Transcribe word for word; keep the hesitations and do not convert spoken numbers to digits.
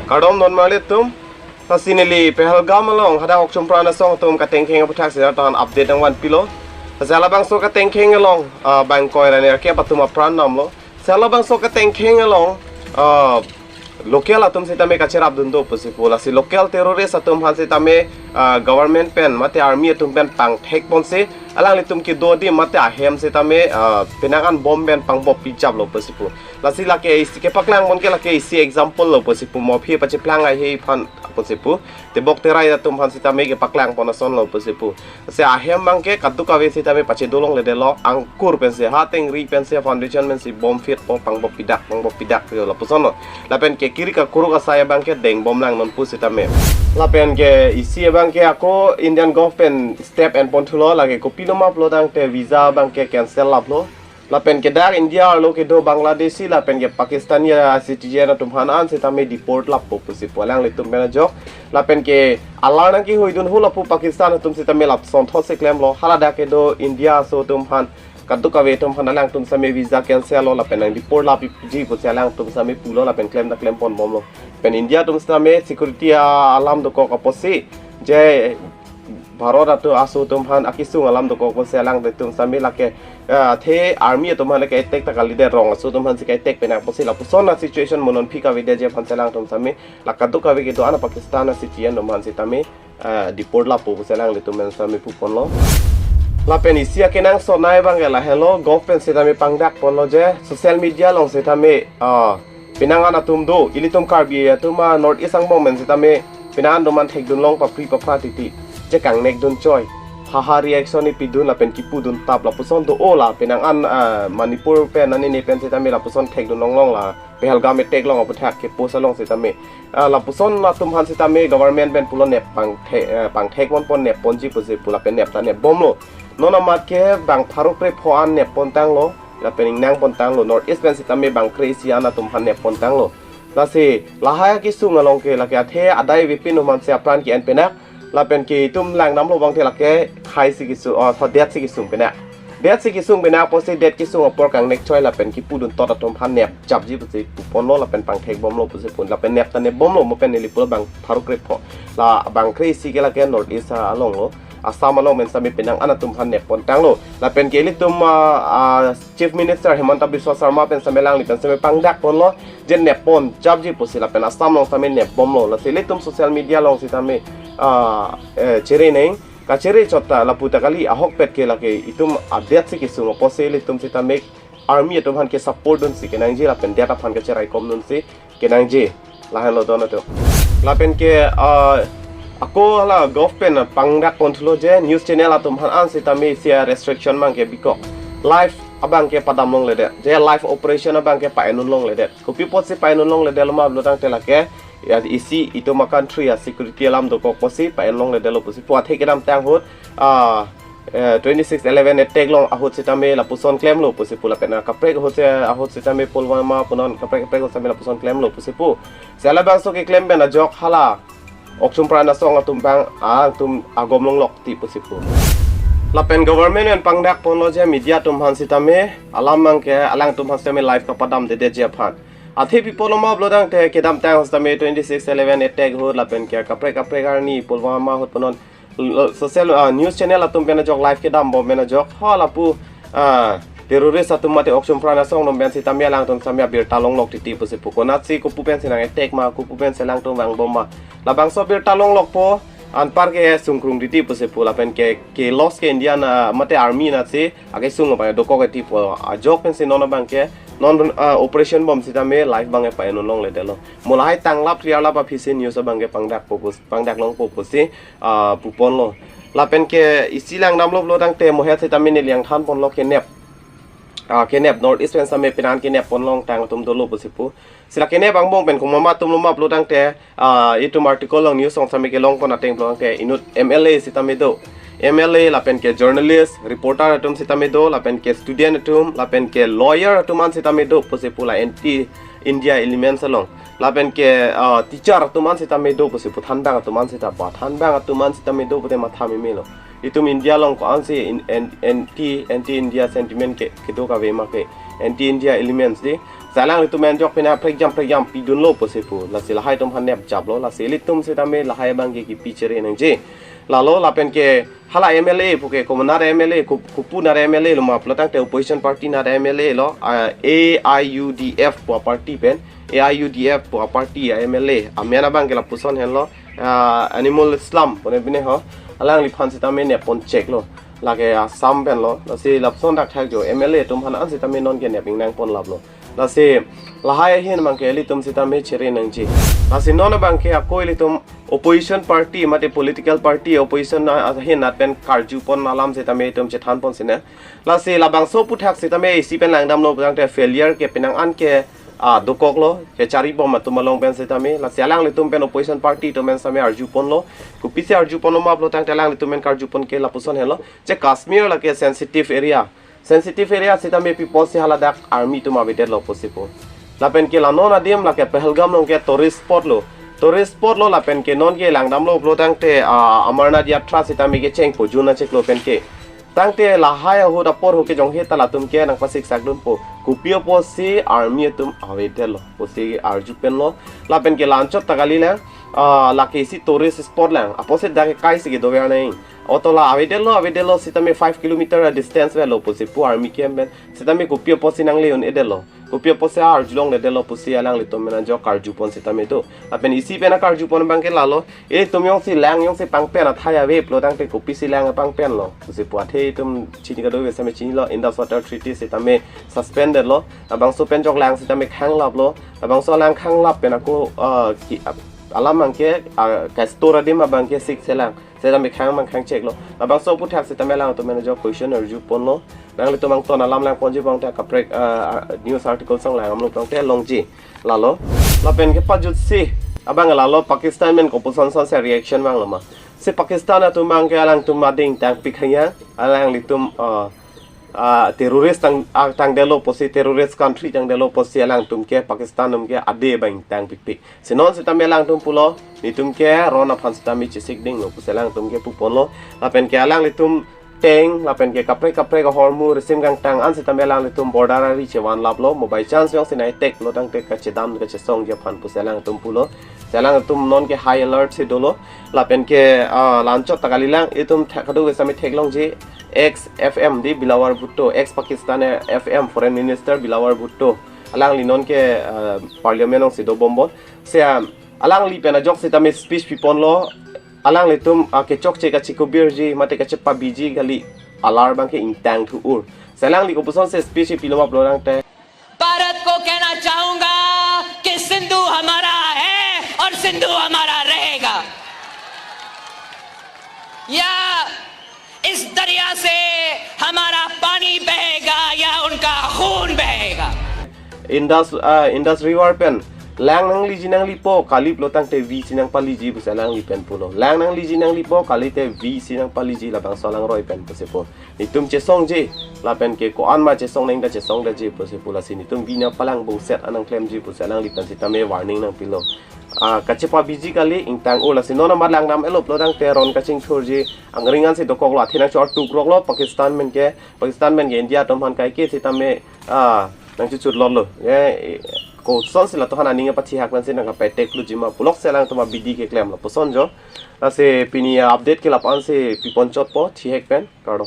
Kardom don marli atum. Lasi neli Pahalgam along hadak Okchumpran asong atum katengkheng aphuthak sida tan update nangvanpilo. Lasi halabangso katengkheng along, ah, bang koi ra nerkep atum apran damlo. Lasi halabangso katengkheng along, ah, local atum sitame kacherapdun do pusi pu. Lasi local terrorist atum aphan sitame, ah, government pen mate army atum pen pangthek ponsi alanglitum kedo adim mate ahem sitame, ah, penang an bomb pen pangbop pijaplo pusi pu. Lasi lake isi kepaklang pon ke lake isi example lo pusi pu, mo aphi pacheplang ai he aphan pusi pu. Tebok terai atum aphan sitame kepaklang pon asonlo pusi pu. Lasi ahem abangke kadokave sitame pachedolongledetlo, angkur pensi, ha tengri pensi, foundation pensi bomb phitpo, pangbop pidak, pangbop pidak yo lapusonlo. Lapen ke kiri kakuruk asai abangke dengbomlang non pu sitame. Lapen ke isi abangke ako Indian government step en pon thulo, lake kopilo ma pulo tangte visa abangke cancel laplo. Lapen ke dak India arlo kedo Bangladeshi lapen ke Pakistani a-citizen atum aphan an sitame deport lappo pusi pu alanglitum pen ajok. Lapen ke alar nangkehuidun ho lapu Pakistan atum sitame lapusonthotsi klemlo. Hala dak kedo India aso atum aphan, kadokave atum aphan alangtum sitame visa cancel lo lapen nang deport lapji pusi alangtum sitame pulo lapen klem ta klem ponbomlo. Pen India atum sitame security a-, alam dokok apotsi je Bharat atum aso atum aphan akesung alam dokok apotsi alangtum sitame lake, ah, athe army atum aphan lake attack ta kalidet, rong aso atum aphansi ke-attack pen apotsi lapuson a-situation mo non aphi kavedetji aphansi alangtum sitame la kadokave kedo an Pakistan a-citizen atum aphan sitame, ah, deport lappo pusi alanglitum pen sitame puponlo. Lapen isi akenangsot nai abangke lahelo, government sitame pangdak ponlo je social media along sitame, ah, penang an atum do, ilitum Karbi atum a North East angbong pen sitame penang an doman thekdunlong papri papra titi, je kangnekdun choi, haha reaction ni pidun lapen kipudun tap lapuson do-o la penang an, ah, Manipur pen anini pen sitame lapuson thekdunlonglong la Pahalgam attack along aphuthak ke post along sitame, ah, lapuson atum aphan sitame government pen pulo nep pangthe-, eh, pangthek ponpon nep ponji pusi pu lapen nep ta nepbomlo. Non amat ke bang pharo krepho an nep pontanglo. Lapen ingnang pontanglo, North East pen sitame bang kre-isi an atum aphan nep pontanglo. Lasi lahai akesung along ke lake athe adai avepin atum aphansi apran ke-en penak. Lapen ke itum langdamlo abangke lake khei si kesung, oh, tho det si kesung penak. Det si kesung penak apotsi det kesung apor kangnek choi lapen kipudun tot atum aphan nepjapji pusi puponlo lapen pangthekbomlo pusi pun lapen nep ta nepbomlo mo pen neli pulo bang pharo krepho. La bang kre-isi ke lake North East alonglo. Assam along pen sitame penang an atum aphan nep pontanglo. Lapen ke ilitum, ah, ah, Chief Minister Himanta Biswa Sarma pen sitame alangli pen sitame pangdak ponlo, je nep ponjapji pusi lapen Assam along sitame nepbomlo. Lasi ilitum social media along sitame, ah, eh, chere neng, kachere chot ta lapu ta kali, ahokpet ke lake itum adet si kesung apotsi ilitum sitame army atum aphan ke-support dunsi kenangji lapen det aphan kacheraikom dunsi kenangji. Lahenlo don atum. Lapen ke, ah, ako hala government pangdak pon thulo je news channel atum aphan an sitame isi a-restriction abangke bikok. Live abangke padamlongledet. Je live operation abangke pa-endunlongledet. Kopi apotsi pa-endunlongledetlo ma pulo tangte lake, ya, isi itum a-country a-security alam dokok apotsi pa-endunlongledetlo pusi pu athe kedamtang ahut, ah, eh, twenty six eleven attack along ahut sitame lapuson klemlo pusi pu lapen akaprek ahut si, ahut sitame Pulwama punon kaprek kaprek ahut sitame lapuson klemlo pusi pu. Lasi halabangso keklem pen ajok hala Okchumpran asong atum abang atum agom longlok ti pusi pu. Lapen government pen pangdak ponlo je media atum aphan sitame alam abangke alangtum aphan sitame live kapadamdedetji aphan. Athe pi pulo ma pulo tangte kedamtang sitame twenty six eleven attack ahut lapen ke kaprek kaprek arni Pulwama ahut punon lo-, social, ah, news channel atum pen ajok live kedambom pen ajok ho lapu, ah, terrorist atum mate Okchumpran asong atum pen sitame alangtum sitame abirta longlok titi pusi pu. Konatsi kopu pensi nang-attack ma, kopu pensi alangtum vangbom ma. Labangso abirta longlokpo, anpar ke sungkrung titi pusi pu lapen ke, ke loss ke India na mate army natsi akesung abang dokok titi pu. Ajok pensi non abangke non, ah, operation bom sitame live abangke pa-endunlongledetlo. Mo lahai tanglap triarlap aphisi news abangke pangdakpo pus-, pangdaklongpo pusi, ah, puponlo. Lapen ke isi langdamlo pulo tangte mohet sitame neli nangthan ponlo kenep. Ah, kenep North East pen sitame penang an kenep ponlongtang atum dolo pusi pu. Lasi la kenep angbong pen komat atumlo ma pulo tangte, ah, itum article along news along sitame kelong pon ateng pulo tangte inut M L A sitame do. M L A lapen ke journalist, reporter atum sitame do, lapen ke student atum, lapen ke lawyer atum an sitame do pusi pu la anti India elements along. Lapen ke, ah, teacher atum an sitame do pusi pu, thanbang atum an sita ba, thanbang atum an sitame do pute matha memelo. Itum India along ko-ansi in, an-, anti, anti India sentiment ke, kedo kave ma ke, anti India elements di. Lasi alanglitum enjok pina prekjam prekjam pidunlo pusi pu. Lasi lahai atum aphan nepjaplo. Lasi ilitum sitame lahai abangke kipi chere nangji. Lalo lapen ke hala M L A puke komanar M L A, kup-, kopunar M L A lo ma pulo tangte opposition party nar M L A lo, ah, A I U D F pu a-party pen, A I U D F pu a-party a-M L A. Amen abangke lapuson henlo, ah, Animul Islam pone pine ho. Alangliphan sitame neppon cheklo. Lake Assam penlo. Lasi lapuson thakthak jo M L A atum aphan an sitame nonke nep ingnang ponlaplo. Lasi lahai ahin abangke ilitum sitame chere nangji. Lasi non abangke ako ilitum opposition party mate political party opposition na ahin nat pen karjupon alam sitame itum chethanpon sine. Lasi labangso aphuthak sitame isi pen langdamlo tangte failure ke penang an ke, ah, dokoklo, kecharibom atum along pen sitame. Lasi alanglitum pen opposition party atum pen sitame arjuponlo. Kopisi arjuponlo ma pulo tangte alanglitum pen karjupon ke lapuson henlo. Je Kashmir lake sensitive area. Sensitive area sitame pi apotsi haladak army atum avedetlo pusi pu. Lapen ke la non adim lake Pahalgam along ke tourist spot lo. Tourist spot lo lapen ke nonke langdamlo pulo tangte, ah, Amarnath Yatra sitame kecheng pojun achiklo pen ke. Tangte lahai ahut apor ho ke jonghe ta latum ke nangpasiksakdunpo. Kopi apotsi army atum avedetlo pusi arjuponlo. Lapen ke la anchot ta kalilang, ah, lake isi tourist spot lang. Apotsi dak ke kaisi kedo ver nang. Oto la avedetlo, avedetlo sitame five kilometer a-distance avelo pusi pu army camp pen. Sitame kopi apotsi nangle-un-edetlo. Kopi apotsi arjulongledetlo pusi alanglitum pen ajok karjupon sitame do. Lapen isi pen akarjupon abangke lalo. Itum jongsi lang jongsi pangpen athai ave pulo tangte kopisi lang pangpenlo pusi pu athe itum chini kadokave sitame chinilo, Indus Water Treaty sitame suspendedlo. Labangso pen jok lang sitame khanglaplo. Labangso lang khanglap pen ako, ah, ki, ah, alam abangke, ah, ka-store adim abangke sik selang. Sitame khang mang khang cheklo. Labangso aphuthak sitame alangtum pen ajok question arjuponlo. Nanglitum angton alam langponji abang ta kaprek, ah, ah, news article song langdamlo tangte longji. Lalo. Lapen kepajutsi abang lalo Pakistan pen kopuson sonsi reaction vanglo ma. Si Pakistan atum abangke alangtum ading tangpik hang ya. Alanglitum, ah, ah, terrorist tang, ah, tangdetlo pusi, terrorist country tangdetlo pusi alangtum ke Pakistan atum ke ade abang tangpikpik. Si non sitame alangtum pulo, netum ke ron aphan sitame chesikdinglo pusi alangtum ke puponlo. Lapen ke alanglitum tank, lapen ke kaprek kaprek ahormu risim kangtang an sitame alanglitum border ari chevanlaplo. Mo by chance jongsi nai attack lo tangte kachedam kachesongji aphan pusi alangtum pulo. Si alangtum nonke high alert si dolo. Lapen ke, ah, la anchot ta kalilang itum thek kadokave sitame theklongji ex F M di Bilawar Bhutto, ex Pakistan F M Foreign Minister Bilawar Bhutto. Alangli nonke, ah, parliament alongsi dobompo. Si, ah, alangli pen ajok sitame speech piponlo. Alanglitum, ah, kechokche kachikubirji mate kachepabiji kali alar abangke ingtangthu-ur. Si alangli kopusonsi speech pilo ma pulo tangte. Bharat को कहना चाहूंगा कि सिंधु हमारा है और सिंधु हमारा रहेगा। या इस दरिया से हमारा पानी बहेगा या उनका खून बहेगा। Indus, ah, Indus River pen lang nangliji nanglipo kali pulo tangte vi si nangpaliji pusi alangli pen pulo. Lang nangliji nanglipo kalite vi si nangpaliji labangso alangroi pen pusi pu. Netum chesongji, lapen ke ko-an ma chesong nang ta chesongdetji pusi pu, lasi netum vi nangpalang bungset an nangklemji pusi alangli pen sitame warning nangpilo. Ah, kachepabiji kali ingtang-ur, lasi non amat langdam-etlo pulo tangte ron kachingthurji angring ansi dokoklo, athe nangchor tukroklo Pakistan pen ke, Pakistan pen ke India atum aphan kaike sitame, ah, nangchuchutlotlo. Eh, kosonsi latum aphan aning apathihak pensi nangkapai tekluji ma puloksi alangtum abidi keklemlo. Puson jo. Lasi pini update ke la-an si piponchotpo, thihek pen, kardom.